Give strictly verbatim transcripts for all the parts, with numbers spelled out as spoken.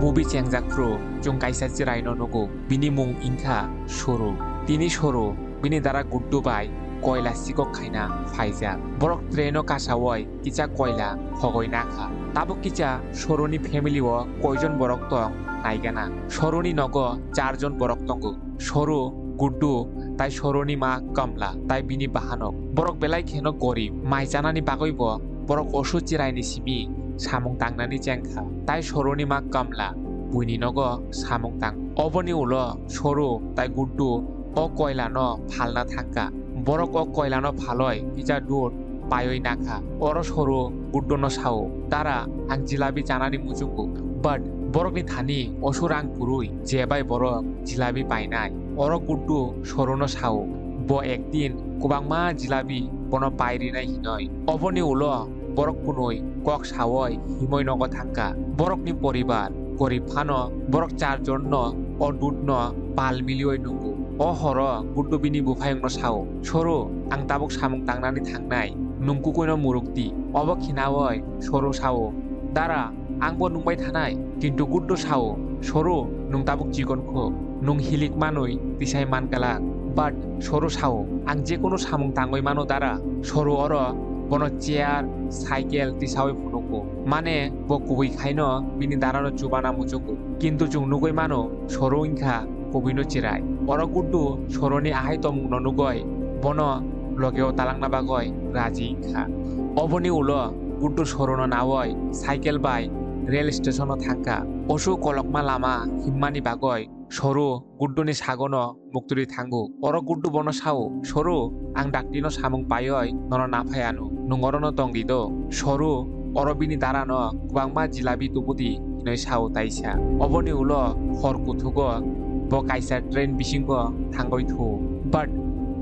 Movie chengjak phuru chwng kaisa chwraino nugo, bini mung wngkha Soru. Tini Soru bini dara Guddu bai koila sikok khaina phaijak. Borok traino kasawi kisa koila hogwi nakha. Tabuk kisa Soruni family o koijon borok tong naigana? Soruni nogo charjon borok tongo. Soru, Guddu, tai Soruni ma Kamla, tai bini bahanok. Borok belai kheno gorib, mai chanani bagwibo borok osu chwraini simi samung tangnani chengkha. Tai Soruni ma Kamla buini nogo samung tang. Oboni ulo Soru tai Guddu o koilano phalna thangkha. Borok o koilano phaloi kisa dud paiwi nakha. Oro Soru Gudduno sao, "Dara, ang jilabi chanani muchungo." But borokni thani osu rang kwrwi, je bai borok jilabi painai. Oro Guddu Soruno sao, bo ekdin kwbangma jilabi bono pairinai hinoi. Oboni ulo borok kunui kok saoi himoi nogo thangkha. Borokni poribar gorib phano borok charjonno o dudno pal milioi nungo. O horo Guddu bini buphayungno sao, "Soru, ang tabuk samung tangnani thangnai, nwng kukuino muruk di." Obo khinaoi Soru sao, "Dara, angbo nungbai thanai." Kintu Guddu sao, "Soru, nwng tabuk chikon kho, nwng hilik manwi tisai mankalak." But Soru sao, "Ang jekunu samung tangwi mano dara." Soru oro bono chair, cycle tisawi phunugo. Mane bo kubui khaino bini darano chubana muchungo. Kintu chwng nugwi mano, Soru wngkha kubuino chwrai. Oro Guddu Soruni ahai tongmungno nugoi bono logeo talangna bagoi raji wngkha. Oboni ulo Guddu Soruno naoi cycle bai rail stationo thangkha. Osu kolokma lama himmani bagoi Soru Gudduni sagono muktwi thango. Oro Guddu bono sao, "Soru, ang daktino samung paioi nono naphai ano. Nwng orono tongdi do." Soru oro bini darano kwbangma jilabi tubudi hinoi sao taisa. Oboni ulo hor kuthugo bo kaisa train bisingo thangoi thu. But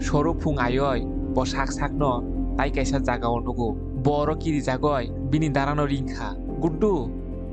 Soru phung aioi bo sak sakno tai kaisa jagao nugo. Bo oro kirijagoi bini darano ringkha. "Guddu,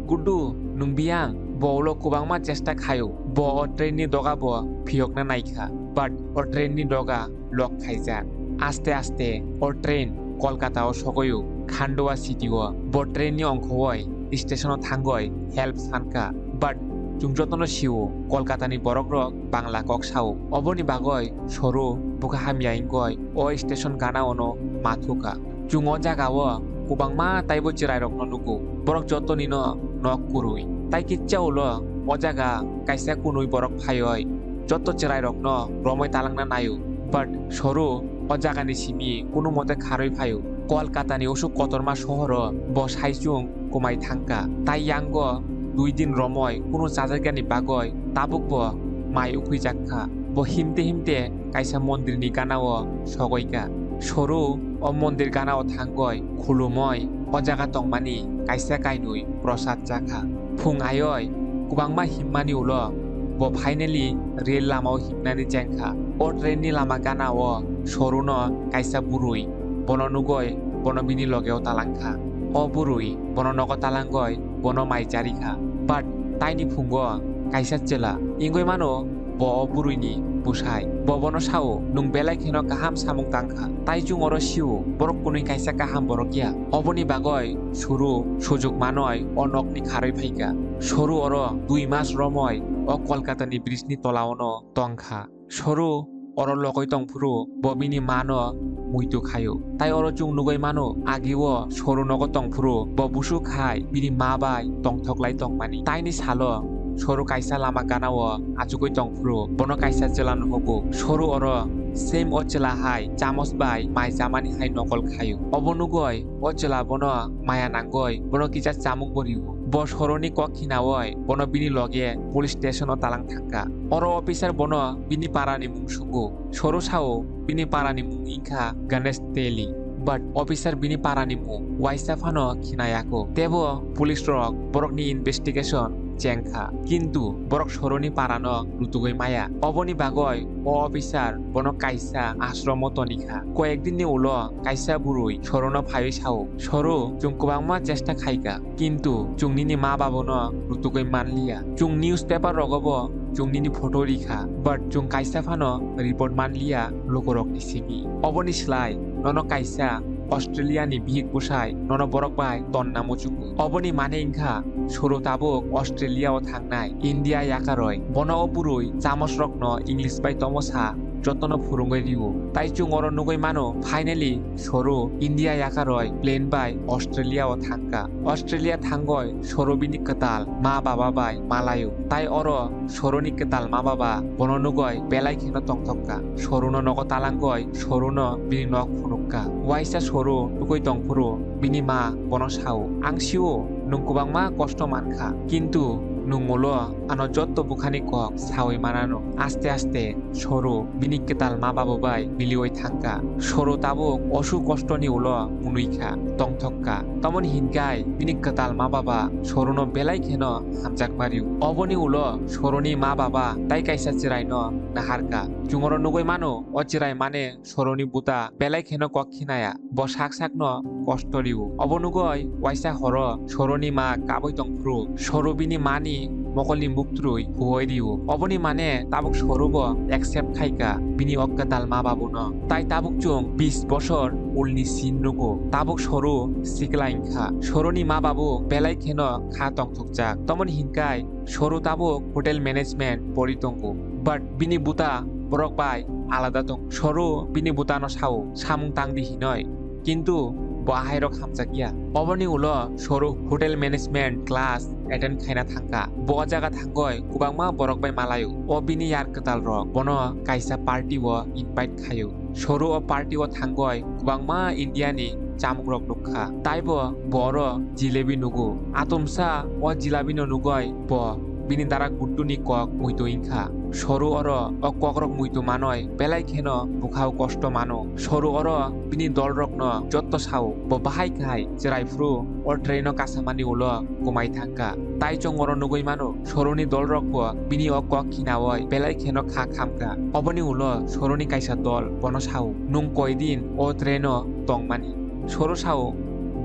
Guddu, nwng biyang?" Bo ulo kwbangma chesta khaio. Bo o trainni doga bo phiyokna naikha. But o trainni doga lock khaijak. Aste aste o train Kolkata o sogoio, Khandwa city o. Bo trainni ongkhowoi stationo thangoi help sankha. But chwng jotono sio, Kolkatani borokrok Bangla kok sao. Oboni bagoi Soru bukha hamya wngoi o station gana ono mathukha. Chwng o jagao kwbangma taibo chwrairokno nugo. Borok jotonino nok kwrwi. Tai kicha ulo o jaga kaisa kunui borok phaioi joto chwrairokno romwi talangna naio. But Soru o jagani simi kunu mote kharwi phaio. Kolkatani usuk kotorma sohoro bo saichung kwmai thangkha. Tai yango dui din romoi kunu chajakgani bagoi tabukbo mai ukhwijakha. Bo himte himte kaisa mondirni ganao sogoikha. Soru o mondir ganao thangoi khulumoi o jaga tongmani kaisa kainwi prosad chakha. Phung aioi kwbangma himmani ulo bo finally rail lamao himnani chengkha. O trainni lama ganao Soruno kaisa bwrwi bono nugoi bono bini logeo talangkha. O bwrwi bono nogo talangoi bono mai charikha. But taini phungo kaisa chwla wngwi mano bo o bwrwini bwsai. Bo bono sao, "Nwng belai kheno kaham samung tangkha. Tai chwng oro sio, borok kwnwi kaisa kaham borok ya." Oboni bagoi Soru sujuk manoi o nokni kharwi phaikha. Soru oro dui mas romoi o Kolkatani bridge ni tolaono tongkha. Soru oro logoi tongphuru bo bini mano muitu khaio. Tai oro chwng nugui mano, agio Soru nogo tongphuru bo busuk hai bini ma bai tongthok lai tongmani. Taini salo Soru kaisa lama ganao achugui tongphuru bono kaisa chwla nuhugo. Soru oro same o chwla hai chamos bai mai chamani hai nokol khaio. Obo nugoi o chwla bono maya nangoi bono kisa chamung bo rio. Bo Soruni kok khinaoi bono bini loge police station o talang thangkha. Oro officer bono bini parani mung sungo. Soru sao bini parani mung wngkha Ganesh Teli. But officer bini parani mung waisa phano khinayako. Tebo police rok borokni investigation chengkha. Kintu borok Soruni parano rutugui maya. Oboni bagoi o officer bono kaisa ashromo tonikha. Koyekdinni ulo kaisa bwrwi Soruno phaiwi sao, "Soru, chwng kwbangma chesta khaikha, kintu chwng nini ma babono rutugwi manliya. Chwng newspaper rogobo chwng nini photo rikha, but chwng kaisa phano report manliya lukurokni simi. Oboni slai nono kaisa Australia ni bihik bwsai nono borok bai tonna muchungo. Oboni mane wngkha Soru tabuk Australia o thangnai India yakarwi. Bono o bwrwi chamosrokno English bai tomo sa jotono phurungwi rio. Tai chwng oro nugwi mano, finally Soru India yakarwi plane bai Australia o thangkha. Australia thangwi Soru bini kwtal ma baba bai malaio. Tai oro Soruni kwtal ma baba bono nugwi belai kheno tongthokka. Soruno nogo talangwi Soruno bini nok phunukka. Waisa Soru tugwi tongphuru bini ma bono sao, "Ang sio, nwng kwbangma kosto mankha, kintu nwng ulo ano jotto bwkhani kok sawi manano." Aste aste Soru bini kwtal ma baba bai miliwi thangkha. Soru tabuk osu kostoni ulo mwnwikha, tongthokka. Tamoni hinkai bini kwtal ma baba Soruno belai kheno hamjakma rio. Oboni ulo Soruni ma baba tai kaisa chwraino naharkha. Chwng oro nugwi mano, o chwrai mane Soruni buta belai kheno kok khinaya. Bo sak sakno kosto rio. Obo nugwi waisa horo Soruni ma kabwi tongphuru Soru bini mani mokolni muktrwi huoi rio. Oboni mane tabuk Soru bo accept khaika bini o kwtal ma babuno. Tai tabuk chwng bis bosor ulni scene nugo. Tabuk Soru sikla wngkha. Soruni ma babu belai kheno kha tongthokjak. Tamoni hinkai Soru tabuk hotel management pori tongo, but bini buta borok bai alada tongo. Soru bini butano sao, "Samung tangdi," hinoi, kintu bo ahairok hamjakya. Oboni ulo Soru hotel management class attend khaina thangkha. Bo o jaga thangwi kwbangma borok bai malaio. O bini yar kwtal rok bono kaisa party o invite khaio. Soru o party o thangwi kwbangma India ni chamungrok nukha. Taibo bo oro jilebi nugo. Atomsa o jilabino nugwi bo bini dara Gudduni kok muitu wngkha. Soru oro o kokrok muitu manwi belai kheno bwkhao kosto mano. Soru oro bini dolrokno jotto sao, bo bahai khai chwrai phuru o traino kasamani ulo kwmai thangkha. Tai chwng oro nugwi mano, Soruni dolrokbo bini o kok khinawi belai kheno kha khamkha. Oboni ulo Soruni kaisa dol bono sao, "Nwng koi din o traino tongmani?" Soru sao,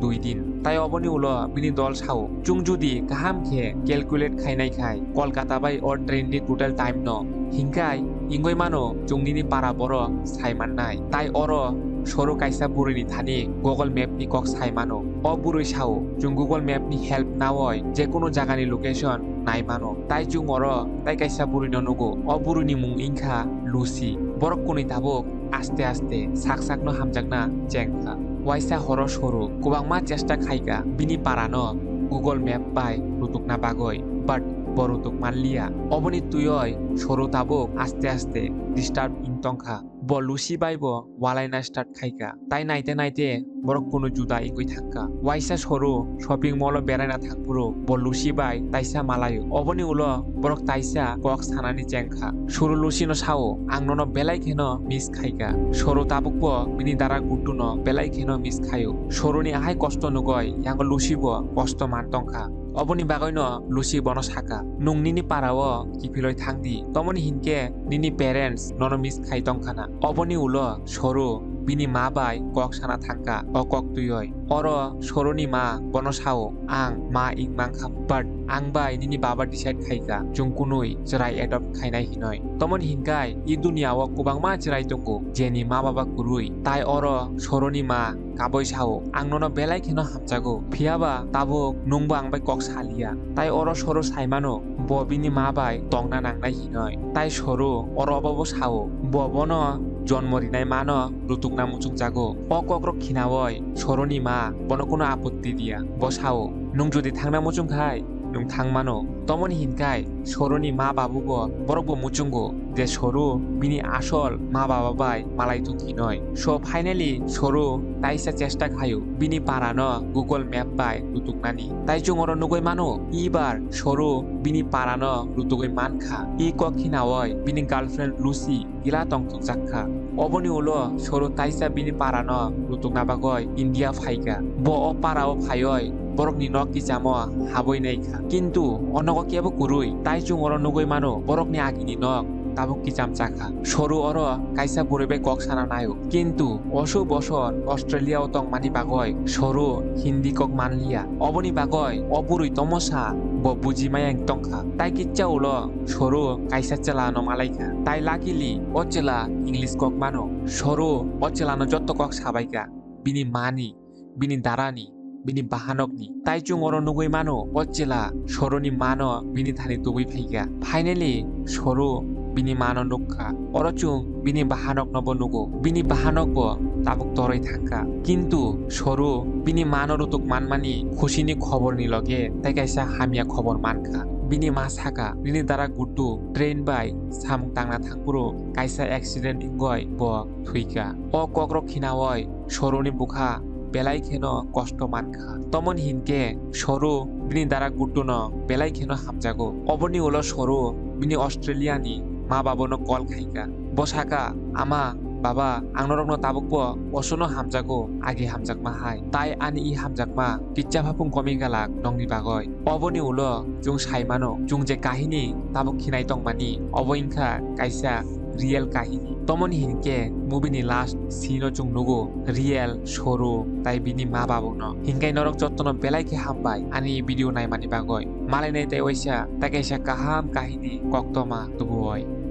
"Dui din." Tai oboni ulo bini dol sao, "Chwng judi kaham khe calculate khainai khai Kolkata bai o train ni total time no hinkhai wngwi mano chwng nini para boro sai mannai." Tai oro Soru kaisa bwrwini thani Google Map ni kok sai mano. O bwrwi sao, "Chwng Google Map ni help nawi jekunu jagani location nai mano." Tai chwng oro tai kaisa bwrwino nugo. O bwrwini mung wngkha Lucy. Borok kwnwi tabuk aste aste sak sakno hamjakna chengkha. Waisa horo Soru kwbangma chesta khaikha bini parano Google Map bai rutukna bagwi, but bo rutuk manliya. Oboni twiwi Soru tabuk aste aste disturb wng tongkha. Bo Lucy bai bo walaina start khaikha. Tai naite naite borok kunu juda wngwi thangkha. Waisa Soru shopping mall o beraina thangphuru bo Lucy bai taisa malaio. Oboni ulo borok taisa kok sanani chengkha. Soru Lucy no sao, "Ang nono belai kheno miss khaikha." Soru tabukbo bini dara Guddu no belai kheno miss khaio. Soru ni ahai kosto nugwi yango Lucy bo kosto man tongkha. Oboni bagwino Lucy bono sakha, "Nwng nini parao kiphilwi thangdi, tamoni hinkhe nini parents nono miss khai tongkhana." Oboni ulo Soru bini ma bai kok sana thangkha o kok twiwi. Oro Soruni ma bono sao, "Ang ma wng mankha, but ang bai nini baba decide khaikha chwng kunui chwrai adopt khainai hinoi. Tamoni hinkhai i duniao kwbangma chwrai tongo jeni ma baba kwrwi." Tai oro Soruni ma kaboi sao, "Ang nono belai kheno hamjago, phiyaba tabuk nwngbo ang bai kok saliya." Tai oro Soru saimano bo bini ma bai tongna nangnai hinoi. Tai Soru oro obobo sao, bo bono jonmo rinai mano rutukna muchungjago. O kokrok khinaoi Soruni ma bono kuno apotti diya. Bo sao, "Nwng jodi thangna muchungkhai, nwng thang mano." Tomoni hinkhai Soruni ma babubo borokbo muchungo je Soru bini asol ma baba bai malai thung hinoi. So finally Soru taisa chesta khaio bini parano Google Map bai rutuknani. Tai chwng oro nugui mano, ibar Soru bini parano rutugui mankha. I kok khinaoi bini girlfriend Lucy gila tongthokjakha. Oboni ulo Soru taisa bini parano rutukna bagoi India phaikha. Bo o parao phaioi borokni nok kichamo haboi naikha. Kintu o nogo kebo kwrwi, tai chwng oro nugui mano borokni agini nok tabuk kicham chakha. Soru oro kaisa bwrwi bai kok sana naio. Kintu osu bosor Australia o tongmani bagoi Soru Hindi kok manliya. Oboni bagoi o bwrwi tomosa bo buji maya wng tongkha. Tai kicha ulo Soru kaisa chwla no malaikha. Tai luckily o chwla English kok mano. Soru o chwla no jotto kok sabaikha. bini mani, bini darani, bini bahanokni. Tai chwng oro nugwi mano, o chwla Soruni mano bini thani tubui phaikha. Finally, Soru bini mano nukha. Oro chwng bini bahanokno bo nugo. Bini bahanok bo tabuk torwi thangkha. Kintu Soru bini mano rutuk manmani khusini khoborni loge tai kaisa hamya khobor mankha. Bini ma sakha, "Nini dara Guddu train bai samung tangna thangphuru kaisa accident wngwi bo thwikha." O kokrok khinaui Soruni bwkha belai kheno kosto mankha. Tomoni hinkhe Soru bini dara Gudduno belai kheno hamjago. Oboni ulo Soru bini Australiani ma babono call khaikha. Bo sakha, "Ama, baba, ang norokno tabukbo osono hamjago, agi hamjakma hai. Tai ani i hamjakma kicha phapung komi galak nongni bagwi." Oboni ulo chwng sai mano, chwng je kahini tabuk khinai tongmani, obo wngkha kaisa real kahini. Tomoni hinkhe movie ni last scene o chwng nugo real Soru tai bini ma babuno. Hinkhe norok jotono belai khe hambai ani video naimani bagwi. Malainai tai waisa tai kaisa kaham kahini koktoma tubuwi.